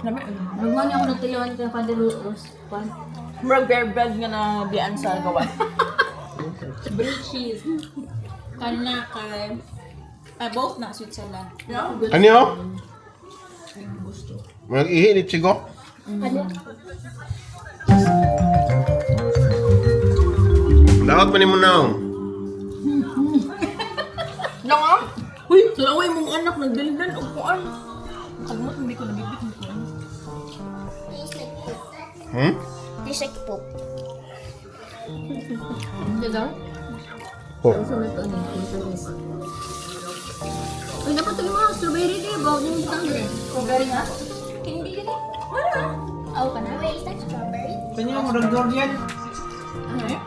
Nagman ako nagtilawan ka pa rose pan. Murag bear brand nga na bian sa gawa. Brie cheese. Kana kay ah, both na Switzerland. Yeah. Ano yun? Mag-ihi ni Chigo? Dapat pa ni mo na. Lang ah. Uy, tulaway mong anak nagdaldan og kuan. Kalmot hindi ko nabibit ni kuan. Tastes like poop. Tastes like poop. Hindi daw? Oh. Uy, dapat ito yung mga strawberry di ba? Huwag mong butang dire. Strawberry nga? Hindi gani. Wala. Aw ka na? Wait, is that strawberry? Kanya mo murag durian. Ano eh?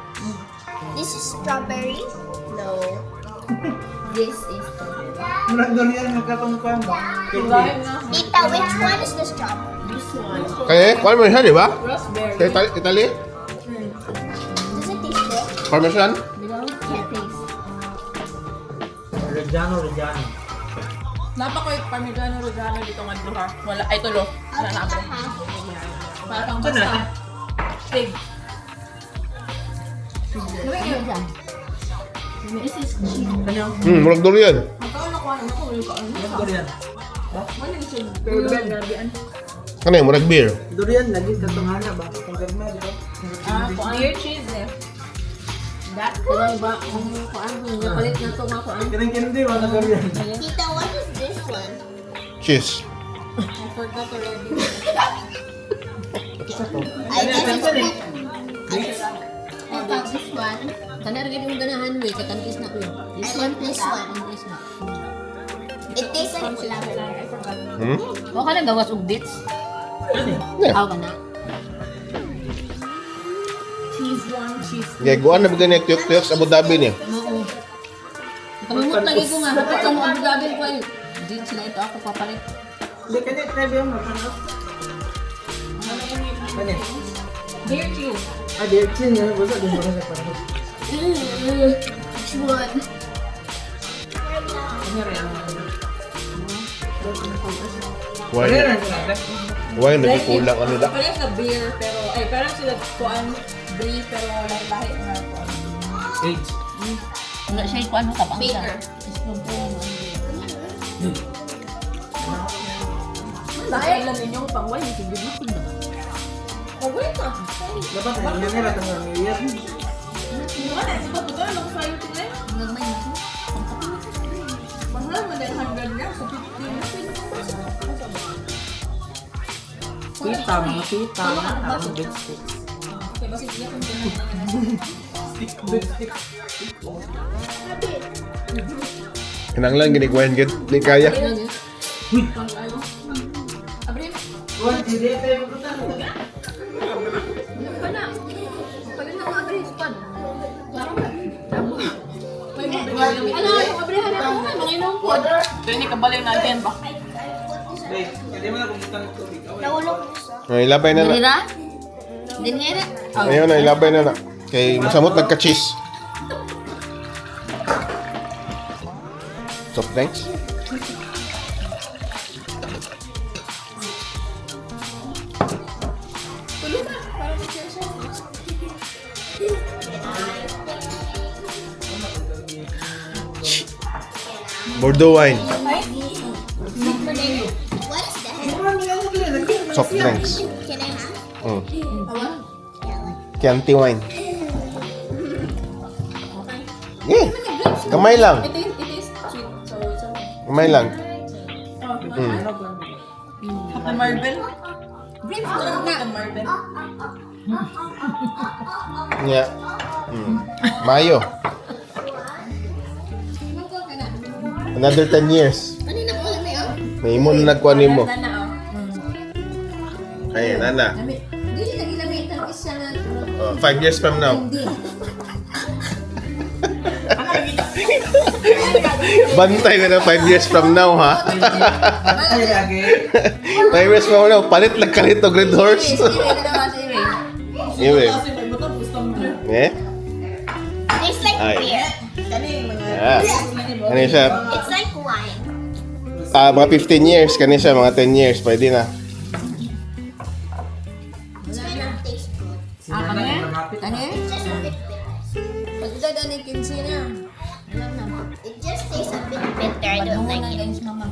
This is strawberry? No. This is strawberry. Murag durian nga katong kuan ba? Lahi na. Tita, which one is the strawberry? This one. Kaya, kuan mo siya, di ba? Raspberry. Sa Italy? Italy? Does it taste good? Parmesan? Di ba? Can't taste. Reggiano, Reggiano. Napa ko yung Parmigiano Reggiano dito nga duha. Wala ay tulo. I'll Wala take na a ako. half. Para pang Ito na. basta. Fig. Lami kayo dyan. This is cheese. Kanya Murag durian. Magkaon ako ano ko yung kaon. murag durian. Wala ni siya bear brand nga bian. Ano yung murag beer? Durian lagi katong hana ba? Katong gagmay di ba? Ah, kuan. Beer cheese eh. That Diba ba? Kung kuan, kung napalit na ito nga kuan. Kanang candy wala durian. Tita, what is this one? Cheese. I forgot already. I guess it's poop. I got this one. Kana rin yung ganahan we, katantis na ko yun. I like this one. Tantis na. It tastes like lavender. I forgot. Wa ka lang gawas og dates. Yeah. Aw ka na. Cheese one, cheese. Yeah, guan na bigyan niya tuyok-tuyok sa Abu Dhabi niya. Oo. Kamimot lagi ko nga, hapit sa mga Abu Dhabi ko ay. Dates na ito ako papalit. Hindi kanya try ba mo paano? Kanya. Beer cheese. Ah, di chin ya, basta di mo na paano. Which one? Kanya rin ang Why? Kanya rin ang Why nagkukulang ano nila? Parang sila beer pero ay parang sila kuan brie pero lahi-lahi nga kuan. Age. Wala siya kuan mo tabang siya. Baker. Lahi. Alam ninyo pang wine sige na. Oh, wait na. Dapat ay niya nila tong New Year. Wala sa pagbuto lang sa iyo tingnan. Gagmay na siya. Mahal man din 100 grams so 50. Tita, mga tita, ang big sticks. Okay, basta hindi ako tingnan. Stick, big stick. Kinanglan ginigwayan gid ni kaya. Abrin, Kuan, di tayo magpunta. Wala na. Pagod na mga abri, span. may mabigay. Ano, yung abrihan ako nga, mga inom ko. Kaya kabalik natin ba? I put this on. Wait, hindi mo na pumunta ng tubig. Oh, wait. Nahulog ko siya. Ay, ilabay na na. Dinira? Dinira? Ayun na, ilabay na na. Kay masamot nagka-cheese. Soft drinks? Tulo na para ma-share siya. Bordeaux wine. Ay. What is that? Soft drinks. Can I have? Yeah, like Chianti wine. Yeah. Kamay lang. It is sweet. So it's okay. Kamay lang. Oh, Captain Marvel. Grapes na. Captain Marvel. Yeah. Mayo. Another 10 years. Ano na ko alam eh, oh? May imo na nagkuha nimo. Nana, oh. Ay, nana. Dili lagi lami tamis siya nga. Oh, 5 years from now. Hindi. Bantay ka na 5 years from now, ha? Ay, lagi. 5 years from now, palit lang ka nito, Red Horse. Sige, sige na ba sige. Iwe. Kasi may buto gustong drink. Eh? Tastes like Ay. beer. Kani mga Yeah. Ano siya? It's like wine. Ah, mga 15 years. Kani siya, mga 10 years. Pwede na. Ah, kami? Kani? It's just a bit bitter. Pag-edad ani 15 na. It just tastes a bit bitter. I don't Padungo like na it. guys, mama.